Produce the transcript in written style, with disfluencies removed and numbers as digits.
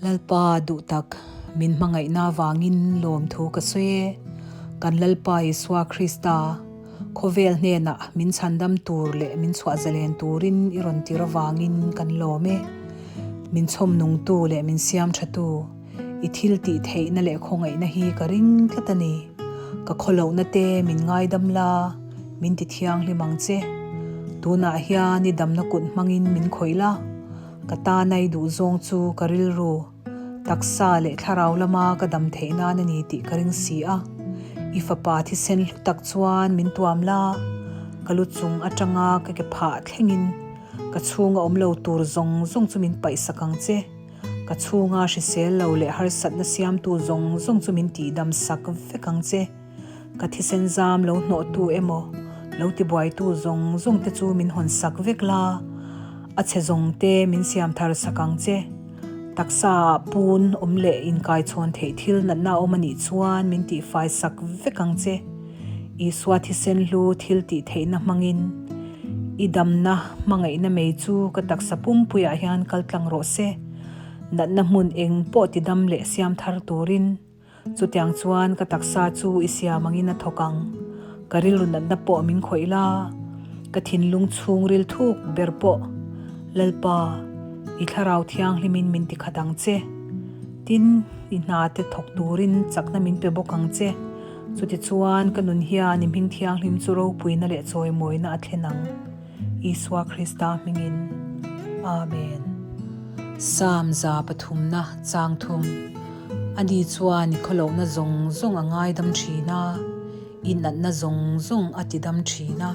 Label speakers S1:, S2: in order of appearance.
S1: Lalpa duhtak, min hmangaihna avangin lawmthu ka sawi e. Kan Lalpa Isua Krista, khawvel hnenah min chhandam tur leh min chhuah zalen turin i rawn tir avangin kan lawm e. Min chhawm nungtu leh min siam thatu, i thil tih theihna leh khawngaihna hi ka ring tlat a ni. Ka khawlohna te min ngaidam la, min ti thianghlim ang che. Tunah hian i damna kut hmangin min khawih la. Ka tana i duh zawng chu ka rilru, taksa leh thlarau lama ka dam theih nan a ni tih ka ring si a. I fapa thisen hlu tak chuan min tuam la, ka lu chung atanga ka ke phah thlengin ka chhunga awm lo tur zawng zawng chu min paihsak ang che. Ka chhunga hrisel lo leh harsatna siamtu zawng zawng chu min tihdam sak vek ang che. Ka thisen zam lo hnawhtu emaw, lo tibuaitu zawng zawng te chu min hawn sak vek la, a chhe zawng te min siam thar sak ang che. Taksa ah pun awm leh inkaichhawn theih thil natna a awm a nih chuan min tihfai sak vek ang che. Isua thisen hlu thil tih theihna hmangin i damna hmangaihna mei chu ka taksa pumpuiah hian kal tlang rawh se. Natna hmun eng pawh tidam leh siam thar turin. Chutiang chuan ka taksa chu i siam angin a thawk ang. Ka rilru natna pawh min khawih la, ka thinlung chhungril thuk ber pawh Lalpa, i thlarau thianghlimin min ti khat ang che. Tin, i hna te thawk turin chakna min pe bawk ang che. Chutichuan ka nun hian i hming thianghlim chu ropuina leh chawimawina a thlen ang. Isua Krista hmingin. Amen. Psalm 300 chang thum. Ani chuan i khawlohna zawng zawng a ngaidam thin a, i natna zawng zawng a tidam thin a.